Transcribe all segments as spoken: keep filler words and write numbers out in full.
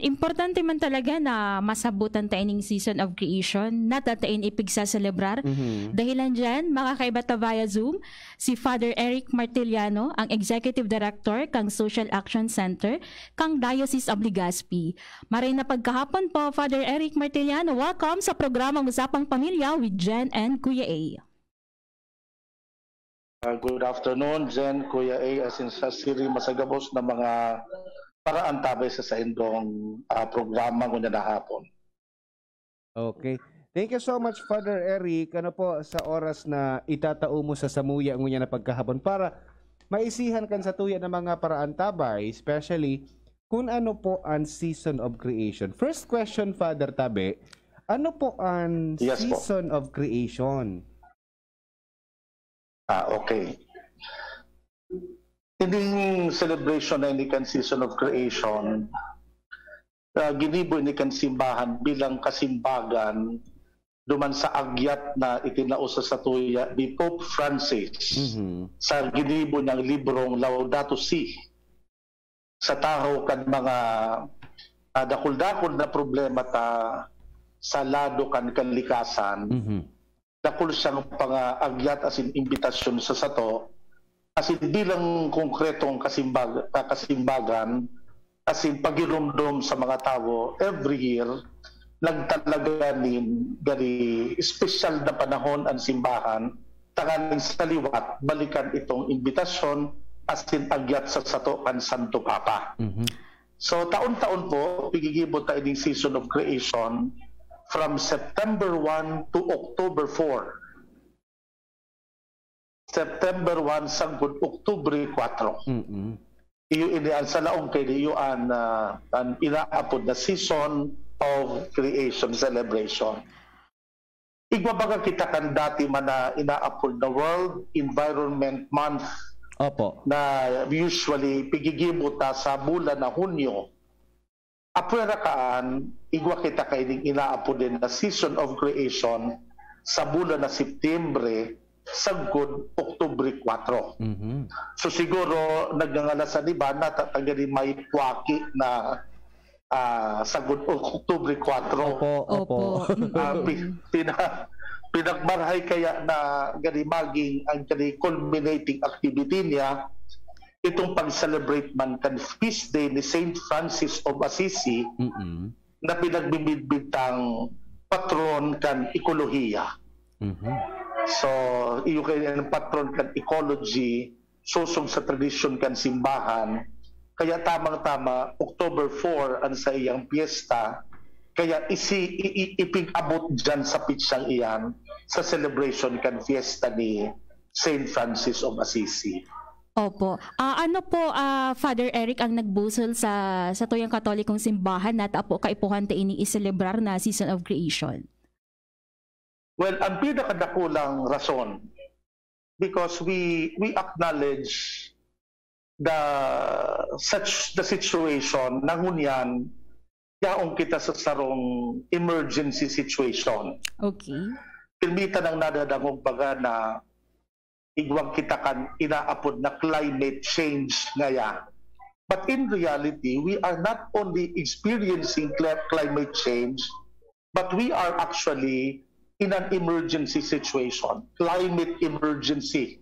Importante man talaga na masabutan ta ining season of creation na ta ta ini ipigsaselebrar. Mhm. Dahilan diyan, makakaiba ta via Zoom si Father Eric Martiliano, ang Executive Director kan Social Action Center kan Diocese of Legazpi. Maray na pagkahapon po, Father Eric Martiliano. Welcome sa programang Usapang Pamilya with Jen and Kuya A. Uh, good afternoon, Jen, Kuya A, asin sa siring masagabos na mga paraantabay sa saindong, ah, programa ngunyan na hapon. Okay. Thank you so much, Father Eric. Ano po, sa oras na itatao mo sa samuya ngunyan na pagkahapon para maisihan kan satuya na mga paraantabay, especially kung ano po ang season of creation. First question, Father Tabe, ano po ang Yes po. season of creation? Ah, okay. Ining celebration na ini kan season of creation, ah, ginibo ini kan simbahan bilang kasimbagan duman sa agyat na itinao sa satuya ni Pope Francis Mhm. sa ginibo niyang librong Laudato Si, sa tahaw kan mga, ah, dakul-dakul na problema ta sa lado kan kalikasan. Mhm. Dakul siyang pangaagyat asin imbitasyon sa sato, asin bilang konkretong kasimbag-, kasimbagan, asin pagiromdom sa mga tawo every year, nagtalaga nin gani espesyal na panahon an simbahan tanganing sa liwat balikan itong imbitasyon asin agyat sa sato kan Santo Papa. Mhm. So, taon-taon po, pigigibo ta ining season of creation from September one to October four. September one sagkod Oktubre kwatro. Mm-mm. Iyo ini an sa laog kay iyo an, ah, an inaapod na season of creation celebration. Igwa baga kita kan dati man na inaapod na World Environment Month Opo. na usually pigigibo ta sa bulan na Hunyo. Apwera kaan, igwa kita kaining inaapod din na season of creation sa bulan na Septembre sagkod Oktubre kwatro. Mhm. So siguro nagngangalas an iba na ta-, ta gani may pwaki na, ah, sagkod Oktubre kwatro. Opo, opo. Opo. Mm. Ah, pi-, pina-, pinagmarhay kaya na gani maging ang gani culminating activity niya itong pag-celebrate man kan feast day ni Saint Francis of Assisi Mm-mm. na pinagbibidbitang patron kan ekolohiya. Mhm. So, iyo kay ang patron kan ecology, sosog sa tradisyon kan simbahan. Kaya tamang-tama, October four ang sa iyang piyesta. Kaya isi, i, i, ipig-abot dyan sa pitsang iyan sa celebration kan fiesta ni Saint Francis of Assisi. Opo. Ah, ano po, ah, Father Eric, ang nagbusol sa, sa tuyang Katolikong Simbahan na ta po kaipuhan ta ini iselebrar na Season of Creation? Well, ang pinakadakulang rason, because we, we acknowledge the, such, the situation na ngunyan, yaon kita sa sarong emergency situation. Okay. Pirmi ta nang nadadangog baga na igwa kita kan inaapod na climate change ngaya. But in reality, we are not only experiencing cli-, climate change, but we are actually in an emergency situation, climate emergency.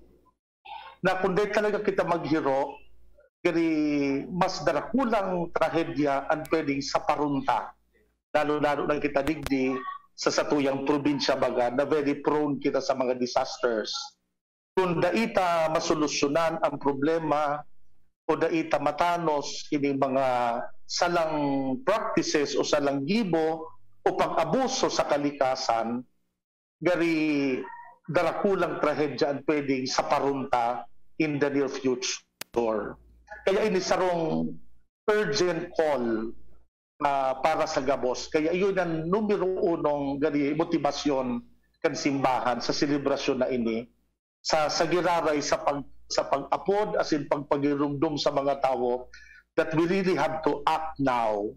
Na kung di talaga kita maghiro, gani mas darakulang trahedya ang pwedeng saparon ta. Lalo-lalo na kita digdi sa satuyang probinsya baga na very prone kita sa mga disasters. Kung dai ta masolusyonan ang problema o dai ta matanos ining mga salang practices o salang gibo o pag-abuso sa kalikasan, gari darakulang trahedya ang pwedeng saparon ta in the near future. Kaya ini sarong urgent call, ah, para sa gabos. Kaya iyon ang numero unong gari motibasyon kan simbahan sa selebrasyon na ini, sa, sa giraray sa pag, sa pag-apod asin pagpagirumdom sa mga tawo that we really have to act now.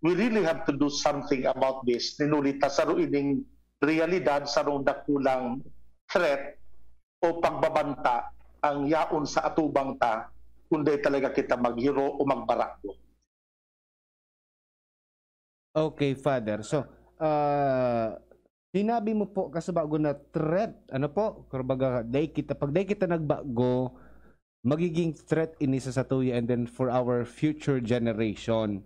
We really have to do something about this. Ninuli ta saro ining realidad, sarong dakulang threat o pagbabanta ang yaon sa atubang ta kung dai talaga kita maghiro o magbarako. Okay, Father. So, ah, sinabi mo po, kasabago na threat, ano po? Kumbaga, dai kita, pag dai kita nagbago, magiging threat ini sa satuya and then for our future generation.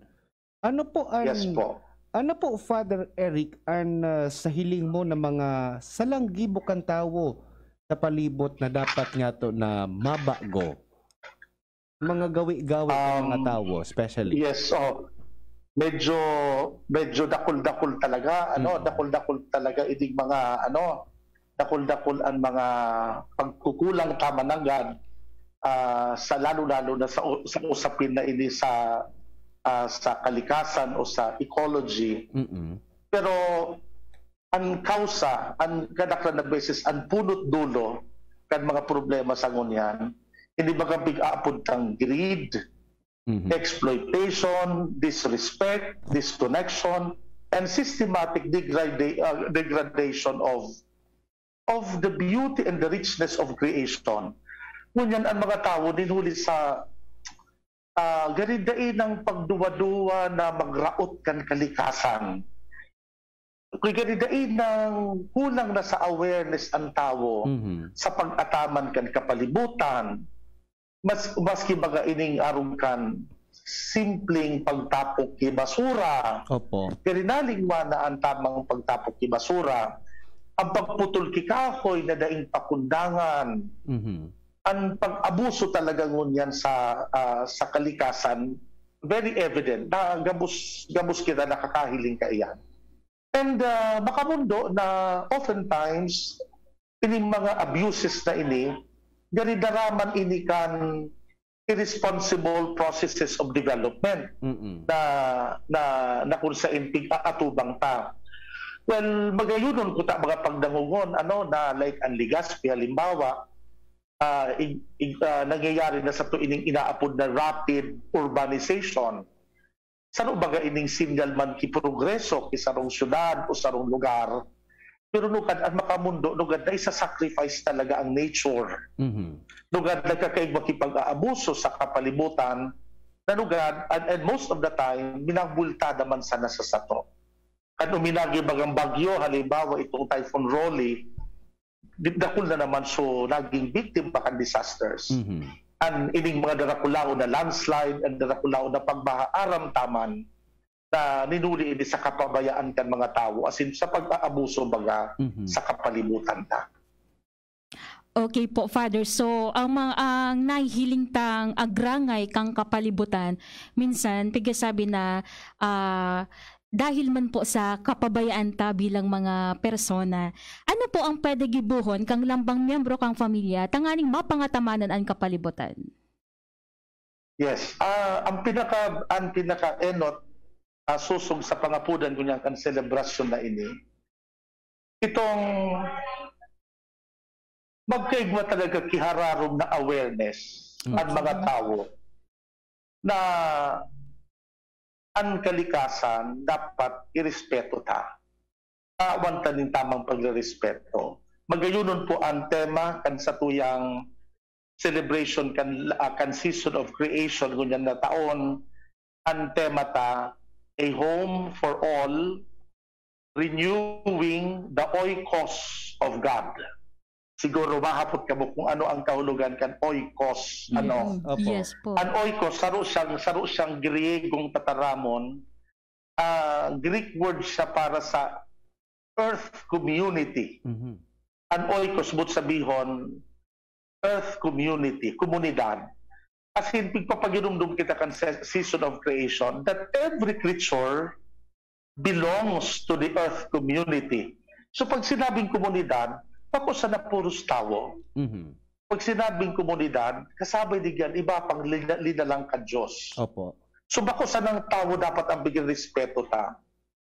Ano po ang, Yes po. Ano po, Father Eric, ang, ah, sa hiling mo na mga salanggibo kan tawo sa palibot na dapat nga to na mabago? Mga gawi-gawi ng mga Um, tawo, especially. Yes, oh. Medyo medyo dakul-dakul talaga, ano, Mm. dakul-dakul talaga ining mga ano, dakul-dakul ang mga pagkukulang tama nanggad ah, sa lalo-lalo na sa u- sa usapin na ini sa ah, sa kalikasan o sa ecology. Mm-mm. Pero ang kausa, ang kadaklan na beses, ang punot dulo kan mga problema sa ngunyan, hindi ba kang pig-aapod tang greed, Mhm. exploitation, disrespect, disconnection, and systematic degrada- uh, degradation of of the beauty and the richness of creation. Ngunyan ang mga tawo nin huli sa ah, gari dai nang pagduwa-duwa na magraot kan kalikasan. Kay gari dai nang kulang na sa awareness ang tawo Mhm. sa pag-ataman kan kapalibutan. Mas, maski baga ining arog kan simpleng pagtapok ki basura. Opo. Pero nalingwa na ang tamang pagtapok ki basura. Ang pagputol ki kahoy na daing pakundangan. Mhm. Ang pag-abuso talaga ngunyan sa ah, sa kalikasan, very evident na gabos gabos kita nakakahiling kaiyan. And ah, makamundo na oftentimes ining mga abuses na ini, gari daraman ini kan irresponsible processes of development Mm-mm. na na na kung sain pig-aatubang ta. Well, magayonon ko ta mga pagdangogon, ano, na like ang Legazpi, halimbawa, ah, ig- ig- ah, nangyayari na sa to ining inaapod na rapid urbanization. Saro baga ining sinyal man ki progreso ki sarong syudad o sarong lugar. Pero nugad an makamundo, nugad na isa sacrifice talaga ang nature. Mhm. Nugad nagkakaigwa ki pag-aabuso sa kapalibutan, na nugad, and, and most of the time, minabultada man sana sa sato. Kan uminagi bagang bagyo, halimbawa itong Typhoon Rolly, di- dakul na naman so naging biktima kan disasters. Mhm. An ining mga darakulaon na landslide, ang darakulaon na pagbaha, aram taman na ninuli ini sa kapabayaan kan mga tawo, as in, sa pag-aabuso baga Mhm. sa kapalibutan ta. Okay po, Father. So, ang mga, ang nahihiling tang agrangay kang kapalibutan, minsan, pigasabi na, ah, dahil man po sa kapabayaan ta bilang mga persona. Ano po ang pwede gibohon kang lambang miyembro kang pamilya tanganing mapangatamanan an kapalibutan? Yes. Ah, ang pinaka ang pinaka enot ah, susog sa pangapudan ko niyan kan selebrasyon na ini. Itong magkaigwa talaga kihararom na awareness Mm. ang mga tawo na ang kalikasan dapat irespeto ta. Tawan ta nin tamang pagrerespeto. Magayonon po ang tema kan satuyang celebration kan, ah, kan season of creation ngunyan na taon. Ang tema ta, A Home for All, Renewing the Oikos of God. Siguro mahapot kamo kung ano ang kahulogan kan oikos, ano? Mm, Opo. Yes po. Ang oikos, saro siyang, saro siyang Griegong tataramon, ah, Greek word siya para sa earth community. Mhm. Ang oikos, boot sabihon, earth community, komunidad. As in, pigpapaginumdom kita kan se- season of creation, that every creature belongs to the earth community. So pag sinabing komunidad, bako sana puros tawo. Mhm. Pag sinabing komunidad, kasabay digyan, iba pang lina- linalang kan Diyos. Opo. So bako sanang tawo dapat ang bigyan respeto ta.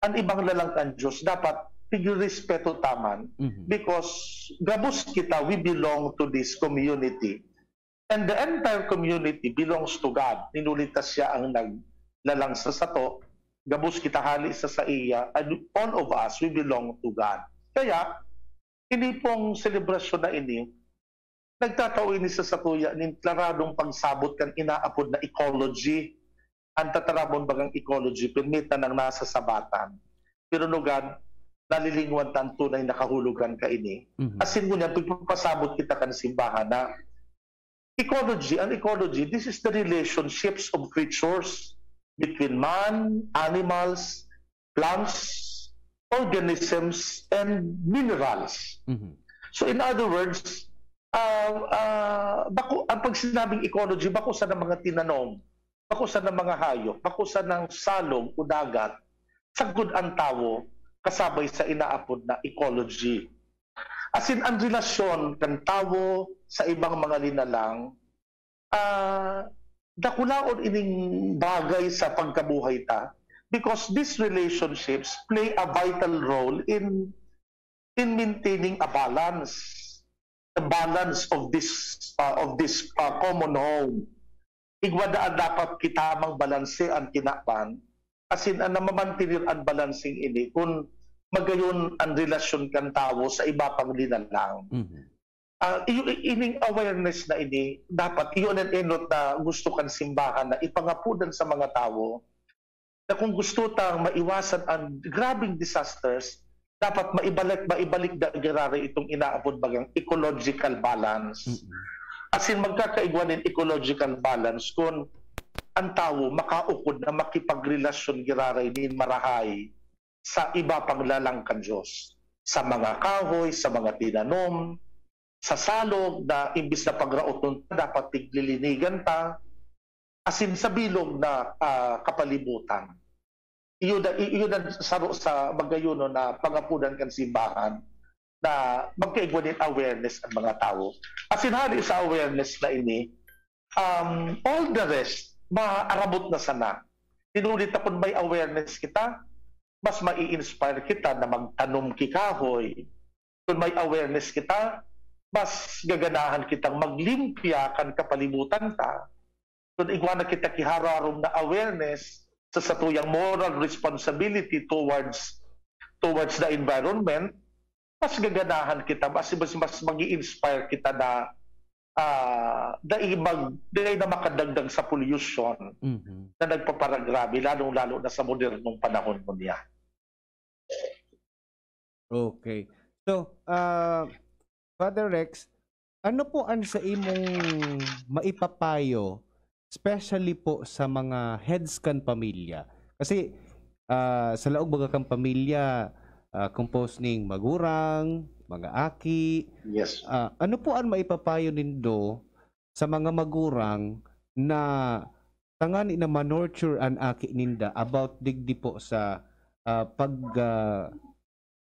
Ang ibang lalang kan Diyos, dapat bigyan respeto ta man. Mhm. Because gabos kita, we belong to this community. And the entire community belongs to God. Ninuli ta siya ang naglalang sa sato. Gabos kita hali sa saiya, and all of us, we belong to God. Kaya, ini pong selebrasyon na ini, nagtatao ini sa satuya nin klaradong pagsabot kan inaapod na ecology. Ang tataramon bagang ecology, pirmi ta nang nasa sabatan. Pero lugad, nalilingwan ta an tunay na kahulogan kaini. Mhm. Asin ngunyan, pigpapasabot kita kan simbahan na ecology, an ecology, this is the relationships of creatures between man, animals, plants, organisms, and minerals. Mhm. So in other words, ah, ah, bako, ang pag sinabing ecology, bako sana mga tinanom, bako sana mga hayop, bako sana salog o dagat, sagkod an tawo kasabay sa inaapod na ecology. Asin an relasyon kan tawo sa ibang mga linalang, ah, dakulaon ining bagay sa pagkabuhay ta, because these relationships play a vital role in, in maintaining a balance, the balance of this, ah, of this, ah, common home. Igwa daa dapat kita mang balanse an kinaban, asin an namamantener an balanseng ini kun magayon an relasyon kan tawo sa iba pang linalang. Mhm. Ah, iyo, i-, ining awareness na ini, dapat iyo an enot na gusto kan simbahan na ipangapodan sa mga tawo na kung gusto tang maiwasan an grabeng disasters, dapat maibalik, maibalik da giraray itong inaapod bagang ecological balance. Mm-mm. Asin magkakaigwa nin ecological balance kun an tawo makaukod na makipagrelasyon giraray nin marahay sa iba pang lalang kan Dios, sa mga kahoy, sa mga tinanom, sa salog na imbis na pagraoton ta, dapat tiglilinigan ta, asin sa bilog na, ah, kapalibutan. Iyo da-, i-, iyo na saro sa magayonon na pangapodan kan simbahan na magkaigwa nin awareness ang mga tawo. Asin hali sa awareness na ini, um, all the rest, maarabot na sana. Tinulit na kun may awareness kita, mas mai-inspire kita na magtanom ki kahoy. Kun may awareness kita, mas gaganahan kitang maglimpya kan kapalibutan ta. Kun igwa na kita ki hararom na awareness sa satuyang moral responsibility towards, towards the environment, mas gaganahan kita, mas, mas, mas mag-i-inspire kita na, ah, dai mag-, dai na makadagdag sa pollution Mhm. na nagpaparagrabe, lalong-lalo na sa modernong panahon ngunyan. Okay. So, ah, Father Rex, ano po an sa imong maipapayo, especially po sa mga heads kan pamilya? Kasi, ah, sa laog baga kan pamilya, ah, composed ning magurang, mga aki. Yes. Ah, ano po an maipapayo nindo sa mga magurang na tangani na ma-nurture an aki ninda about digdi po sa, ah, pag, ah,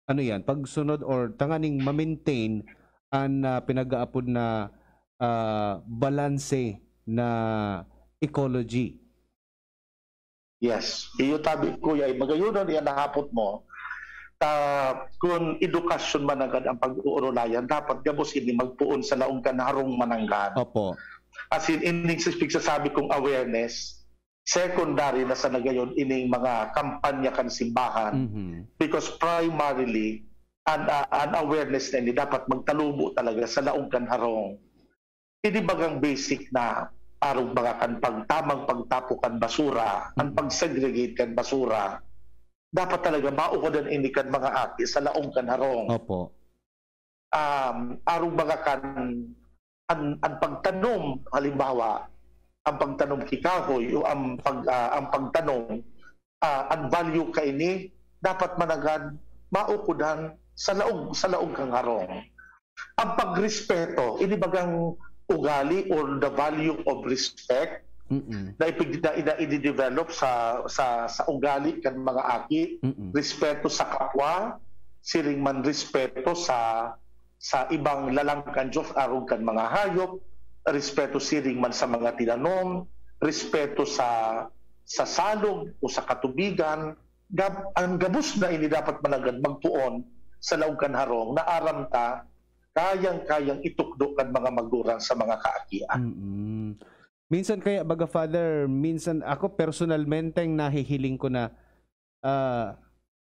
ano yan, pagsunod or tanganing ma-maintain an, ah, pinag-aapod na, ah, balanse na ecology? Yes. Iyo tabi, Kuya, ay magayonon iyan nahapot mo. Ta, kun edukasyon mananggad ang pag-uurulayan, dapat gabos ini magpoon sa laog kan harong mananggad. Opo. As in, ining sa pigsasabi kong awareness, secondary na sa nagayon ining mga kampanya kan simbahan. Mhm. Because primarily, an, ah, an awareness na ini dapat magtalubo talaga sa laog kan harong. Ini bagang basic na arog mga kan pagtamang pagtapo kan basura, an Mhm. pag-segregate kan basura. Dapat talaga maukodan ini kan mga aki sa laog kan harong. Opo. Um, arog mga kan, an, an pagtanom, halimbawa, ang pagtanom ki kahoy o ang pag-, ah, ang pagtanom, ah, ang value kaini dapat mananggad maukodan sa laog, sa laog kan harong. Ang pagrespeto, ini bagang ugali or the value of respect Mm-mm. na ipig-, na, na i-develop sa, sa, sa ugali kan mga aki, Mm-mm. respeto sa kapwa, siring man respeto sa, sa ibang lalang kan Dios, arog kan mga hayop, respeto siring man sa mga tinanom, respeto sa, sa salog o sa katubigan. Gab-, ang gabos na ini dapat mananggad magpoon sa laog kan harong na aram ta, kayang-kayang itukdo kan mga magurang sa mga kaakian. Mm-mm. Minsan kaya, baga, Father, minsan ako personalmenteng nahihiling ko na, ah,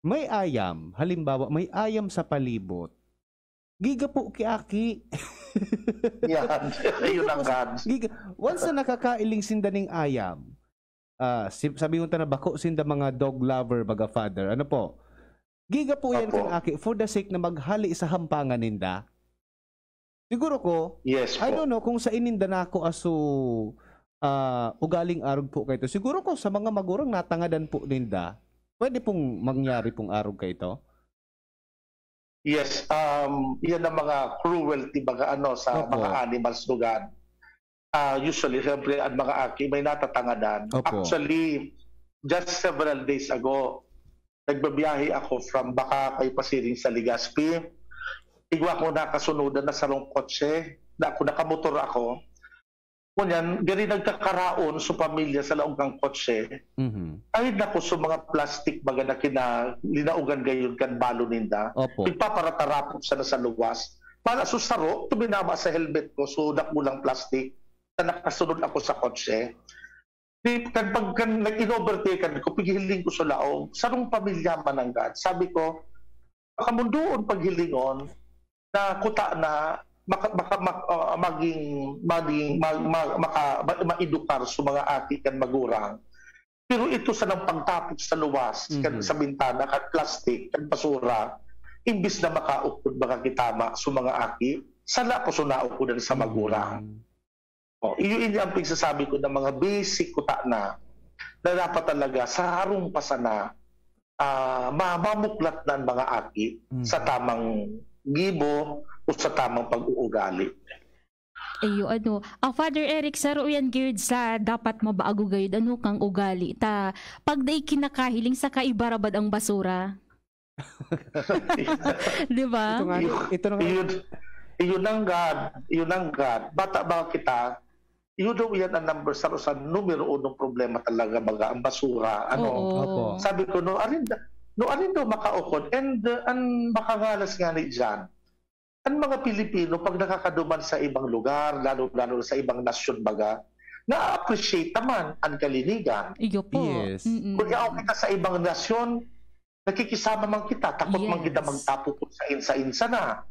may ayam, halimbawa, may ayam sa palibot. Giga po ki aki. Yan. Ayun ang Giga po sa, God. Giga, once na nakakailing sinda ning ayam, ah, si-, sabihon ta na bako sinda mga dog lover, baga, Father. Ano po? Giga po yan Opo. kan aki for the sake na maghali sa hampangan ninda. Siguro ko, Yes I po. don't know kung sa ininda na ako aso, ah, ugaling arog po kaito. Siguro ko sa mga magurang natangadan po ninda, pwede pong mangyari pong arog kaito? Yes, um, yan ang mga cruelty, baga, ano, sa Opo. mga animals, lugar. Ah, usually, siyempre, ang mga aki may natatangadan. Opo. Actually, just several days ago, nagbabiyahe ako from Bacacay pasiring sa Legazpi. Igwa ko nakasunodan na sarong kotse, na ako, nakamotor ako. Ngunyan, diri nagkakaraon sa pamilya sa laog kan kotse. Mhm. Ay, naku, sa mga plastic baga na kina-, linaogan gayon kan balon ninda. Opo. Nagpaparatarapot sana sa luwas. Pala, so, saro, tuminama sa helmet ko, so, dakulang plastic na nakasunod ako sa kotse. Di, kan pag-, kan nag-in-overtake ko, pighiling ko sa laog. Sarong pamilya mananggad. Sabi ko, "Makamundoon paghilingon na kuta na maka-, maka-, mak-, ah, maging, maging, mag-, mag-, maka-, ma-, maedukar sa mga aki kan magurang." Pero ito sanang pagtapok sa luwas, kan, Mhm. sa bintana, kan plastic, kan basura, imbis na makaukod, makakitama sa mga aki, sala ko sa naukodan sa magurang. Mhm. Oh, iyo ini ang pagsasabi ko ng mga basic kuta na, na dapat talaga sa harong pa sana, ah, ma-, mamuklat na ang mga aki Mhm. sa tamang gibo o sa tamang pag-uugali. Iyo, ano, ah, Father Eric, saro yan, geared sa dapat mabago gayud, ano, kang ugali. Ta, pag dai kinakahiling, saka ibarabad ang basura. Di ba? Ito nga, Iyo, ito na nga. iyo, iyo nanggad, iyo nanggad. Bata ba kita? Iyo daw yan ang number sa, sa numero unong problema talaga, baga, ang basura. Ano? Oo. Opo. Sabi ko, no, arin da-, no, arin daw makaukod. And, uh, ang makangalas nga ni dyan, ang mga Pilipino, pag nakakaduman sa ibang lugar, lalo, lalo sa ibang nasyon, baga, na-appreciate naman ang kalinigan. Iyo po. Yes. Mm-mm. Kung yaon kita sa ibang nasyon, nakikisama man kita, takot man kita Yes. magtapok kung sain-sain sana.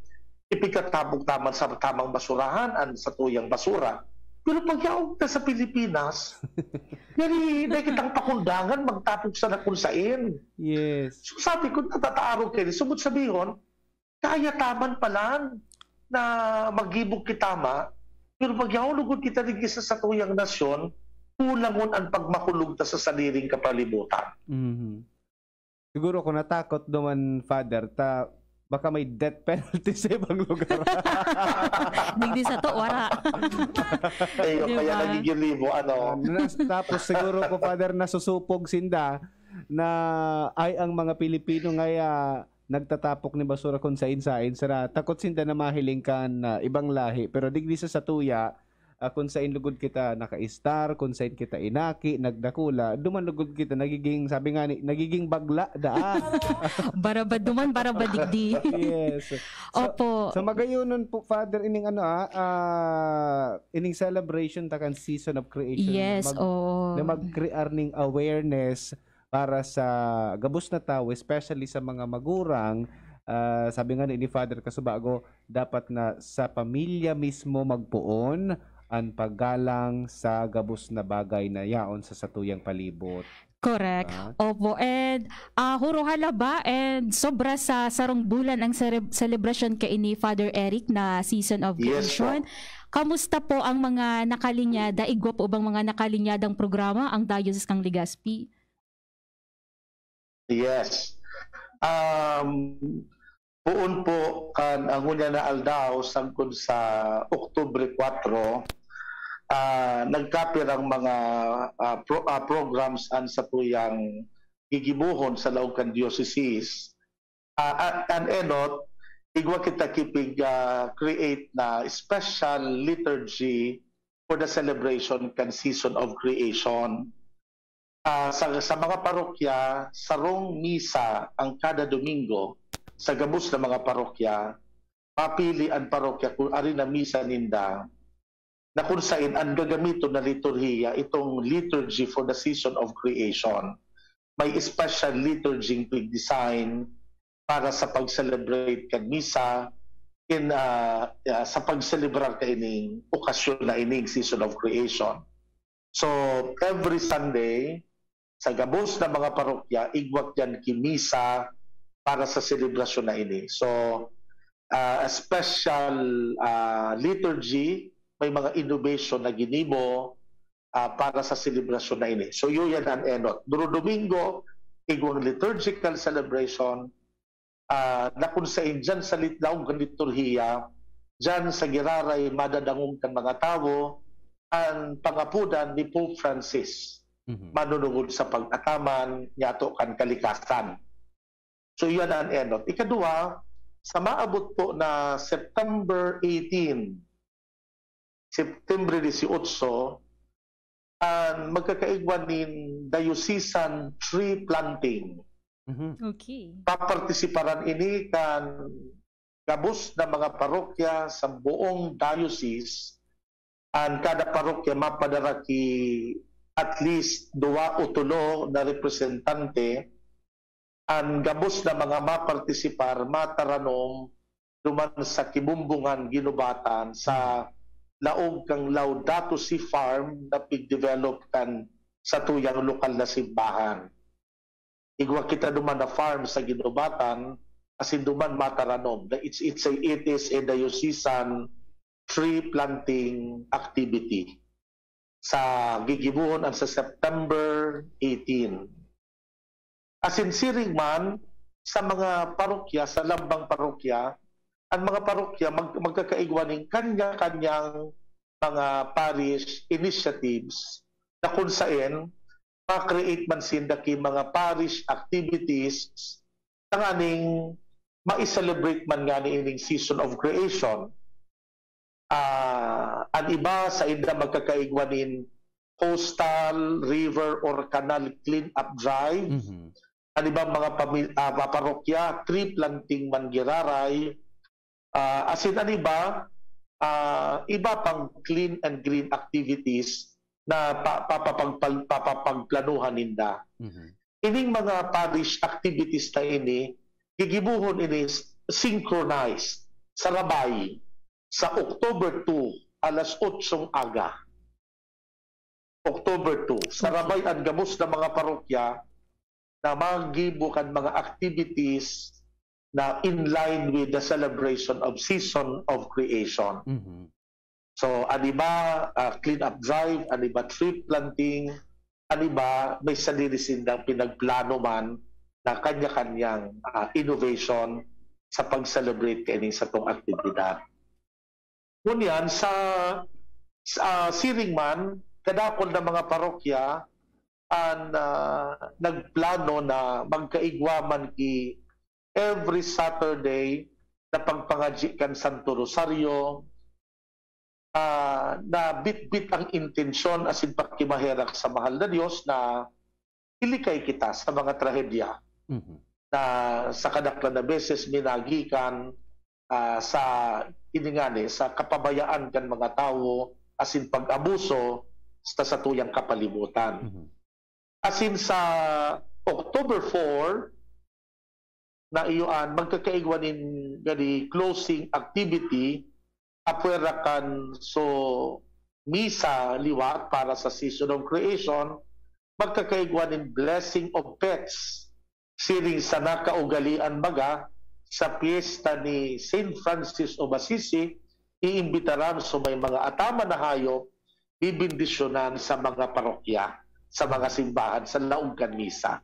Ipagtatapok naman sa tamang basurahan, ang satuyang basura. Pero pag yaon kita sa Pilipinas, dali na kitang pakundangan, magtapok sana kung sain. Yes. So, sabi ko, natataarog kayo. Sumot sabihon, kaya taman palan na magibog kita ma, pero pag yaon lugod kita digdi sa satuyang nasyon, kulangon ang pagmakulog ta sa sadiring kapalibutan. Mhm. Siguro kung natakot duman, Father, ta, baka may death penalty sa ibang lugar. Digdi sa to, wara. Ayun, Di kaya ba? nagiging libo, ano. Ah, nas-, tapos siguro ko, Father, nasusupog sinda na ay ang mga Pilipino ngaya nagtatapok nin basura kun sain-sain, sara takot sinda na mahiling kan, ah, ibang lahi. Pero digdi sa satuya, ah, kun sain lugod kita nakaistar, kun sain kita inaki, nagdakula, duman lugod kita nagiging, sabi nga ni, nagiging bagla daa. Barabad duman, barabad digdi. Yes. So, Opo. so magayonon po, Father, ining ano, ah, ah, ining celebration ta kan season of creation, Yes, mag-, oo. na mag-crear ning awareness para sa gabos na tawo, especially sa mga magurang. Ah, sabi nga ni, ni Father Kasubago, dapat na sa pamilya mismo magpoon an paggalang sa gabos na bagay na yaon sa satuyang palibot. Correct. Ah. Opo. And, ah, huro halaba and sobra sa sarong bulan ang sere-, selebrasyon kaini, Father Eric, na Season of Yes po. Creation. Kamusta po ang mga nakalinyada? Igwa po bang mga nakalinyadang programa ang Diocese kan Legazpi? Yes. Um, poon po kan, ang ngunyan na aldaw, sagkod sa Oktubre kuwatro, ah, nagkapirang mga, ah, pro-, ah, programs an satuyang gigibohon sa laog kan diocese. Ah, a-, an enot, igwa kita ki pig, ah, create na special liturgy for the celebration kan season of creation. Ah, sa, sa mga parokya, sarong misa ang kada Domingo sa gabos na mga parokya. Mapili an parokya kung ari na misa ninda na kun sain an gagamiton na liturhiya itong Liturgy for the Season of Creation. May special liturgy pig-design para sa pag-celebrate kan misa in, ah, ah, sa pag-celebrar kaining okasyon na ining Season of Creation. So, every Sunday, sa gabos na mga parokya, igwa diyan ki misa para sa selebrasyon na ini. So, ah, a special, ah, liturgy, may mga innovation na ginibo, ah, para sa selebrasyon na ini. So, iyo yan an enot. Duro Domingo, igwang liturgical celebration, ah, na kun saen diyan sa lit-, laog kan liturhiya, diyan sa giraray madadangog kan mga tawo an pangapodan ni Pope Francis, Mhm. manunungod sa pag-ataman niyato kan kalikasan. So, iyan an enot. Ikaduwa, sa maabot po na September eighteen, September dieciocho, an magkakaigwa nin diocesan tree planting. Mhm. Okay. Papartisiparan ini kan gabos na mga parokya sa buong diocese. An kada parokya mapadara ki at least duwa o tulo na representante. An gabos na mga mapartisipar mataranom duman sa Kibumbungan, Guinobatan, sa laog kan Laudato Si Farm na pig-develop kan satuyang lokal na simbahan. Igwa kita duman na farm sa Guinobatan, asin duman mataranom. The, it's, it's a, it is a diocesan tree planting activity sa gigibohon an sa September eighteen. Asin siring man sa mga parokya, sa lambang parokya, ang mga parokya mag-, magkakaigwa nin kanya-kanyang mga parish initiatives na kun saen ma-create man sinda ki mga parish activities tanganing mai-celebrate man ngani ining season of creation. Ah, an iba sainda magkakaigwa nin coastal, river, or canal clean-up drive. Mhm. An ibang mga pami-, ah, parokya, tree planting man giraray. Ah, asin an iba, ah, iba pang clean and green activities na pa-, papapagpal-, papapagplanuhan ninda. Mhm. Ining mga parish activities na ini, gigibohon ini synchronized, sarabay, sa October two, alas otsong aga. October two, sarabay an gabos na mga parokya na maggibo kan mga activities na in line with the celebration of season of creation. Mhm. So, an iba, ah, clean up drive, an iba tree planting, an iba may sadiri sindang pinagplano man na kanya-kanyang, ah, innovation sa pag-celebrate kaining satong aktibidad. Ngunyan, sa, sa, ah, siring man, kadakul na mga parokya an, ah, nagplano na magkaigwa man ki every Saturday na pagpangadyi kan Santo Rosario, ah, na bitbit ang intensyon asin pakimaherak sa mahal na Dios na ilikay kita sa mga trahedya Mhm. na sa kadaklan na beses minagikan, ah, sa, ini ngani, sa kapabayaan kan mga tawo asin pag-abuso sa satuyang kapalibutan. Mhm. Asin sa October four, na iyo an magkakaigwa nin gani closing activity, apwera kan so misa liwat para sa season of creation, magkakaigwa nin blessing of pets, siring sa nakaugalian baga sa piyesta ni Saint Francis of Assisi, iimbitaran so may mga ataman na hayop, bibendisyonan sa mga parokya, sa mga simbahan, sa laog kan misa.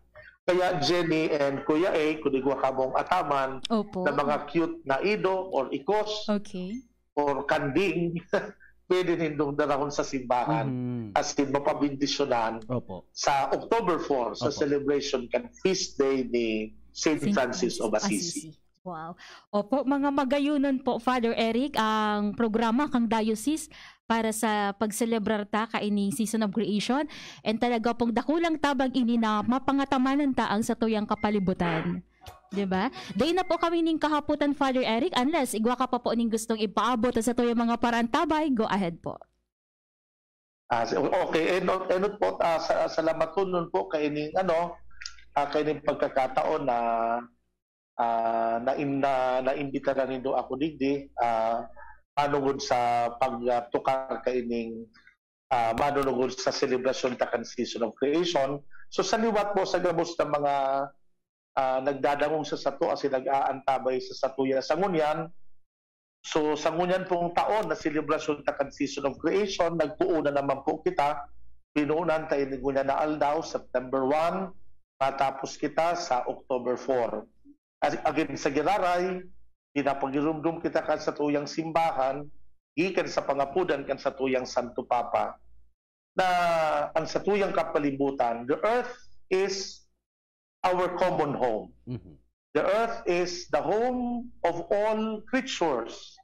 Kaya Jenny and Kuya A, kung igwa kamong ataman Opo. na mga cute na ido or ikos Okay. or kanding, pwede nindong darahon sa simbahan Mhm. as in mapabendisyonan Opo. sa October four, sa Opo. celebration kan feast day ni Saint Saint Francis of Francis of Assisi. Assisi. Wow. Opo, mga magayonon po, Father Eric, ang programa kan diocese para sa pagselebrar ta kaining Season of Creation. And talaga pong dakulang tabang ini na mapangataman ta ang satuyang kapalibutan. Di ba? Dai na po kami ning kahapotan, Father Eric, unless igwa ka pa po ning gustong ipaabot sa satuyang mga paraantabay, go ahead po. Ah, s-, okay, enot, enot po, ah, sa, salamaton po kaining, ano, ah, kaining pagkakataon na, ah, na, na, naimbitaran nindo ako digdi, ah, manungod sa pag, ah, tukar kaining ah, manunungod sa selebrasyon ta kan Season of Creation. So, sa liwat po sa gabos na mga, ah, nagdadangog sa sato asin nag-aantabay sa satuya sa ngunyan, so, sa ngunyan pong taon na selebrasyon ta kan Season of Creation, nagpoon na naman po kita. Pinoonan ta ini ngunyan na aldaw, September one, matapos kita sa October four. As, again, sa giraray, pinapagirumdom kita kan satuyang simbahan, gikan sa pangapodan kan satuyang Santo Papa, na ang satuyang kapalibutan, the earth is our common home. Mhm. The earth is the home of all creatures.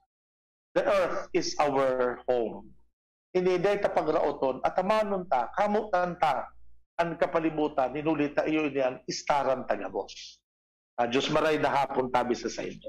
The earth is our home. Ini dai ta pagraoton, atamanon ta, kamutan ta an kapalibutan, hinuli ta iyo ini an istaran ta gabos. Ah, Diyos maray na hapon tabi sa saindo.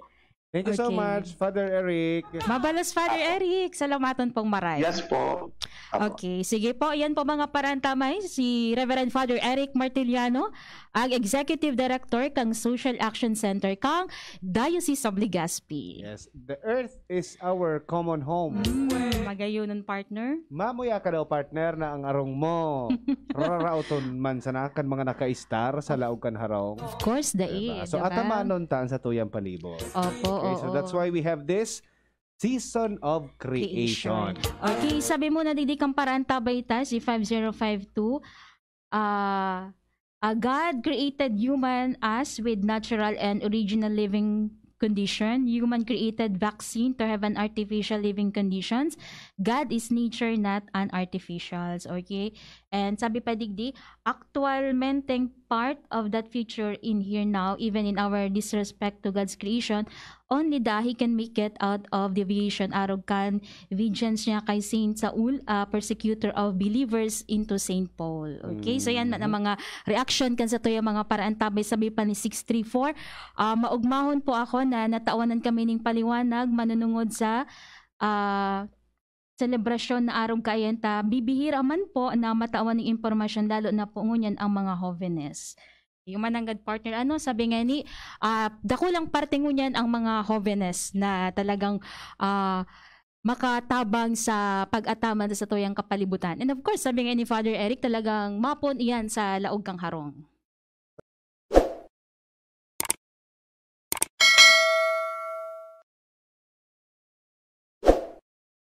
Thank you so Okay. much, Father Eric. Mabalos, Father Eric. Salamaton pong maray. Yes po. Apo. Okay, sige po. Yan po mga parantamay, si Reverend Father Eric Martiliano, ang Executive Director kang Social Action Center kang Diocese of Legazpi. Yes, the earth is our common home. Mm, magayonon, partner. Mamuya ka daw, partner, na ang arong mo raraoton man sana kan mga nakaistar sa laog kan harong. Of course, dai. Diba? So, diba? Atamanon ta ang satuyang palibot. Opo, Okay, so oo. That's why we have this season of creation. Okay, sabi mo na digdi kan parantabay ta, si five zero five two, ah, ah, God created human as with natural and original living condition. Human created vaccine to have an artificial living conditions. God is nature, not an artificials. Okay? And sabi pa digdi, actualmenteng part of that future in here now, even in our disrespect to God's creation, only that He can make it out of deviation, arog kan vengeance niya kay Saint Saul, a persecutor of believers, into Saint Paul. Okay, so yan man ang mga reaction kan satuyang mga parantabay. Sabi pa ni six three four, ah, maugmahon po ako na natawanan kami ning paliwanag manunungod sa ah, selebrasyon na arog kaiyan ta. Bibihira man po na matawan ning impormasyon, lalo na po ngunyan ang mga hovenes. Yung mananggad, partner, ano, sabi nga ni, ah, dakulang parte ngunyan ang mga hovenes na talagang, ah, makatabang sa pag-ataman sa satuyang kapalibutan. And of course, sabi nga ni Father Eric, talagang mapon iyan sa laog kang harong.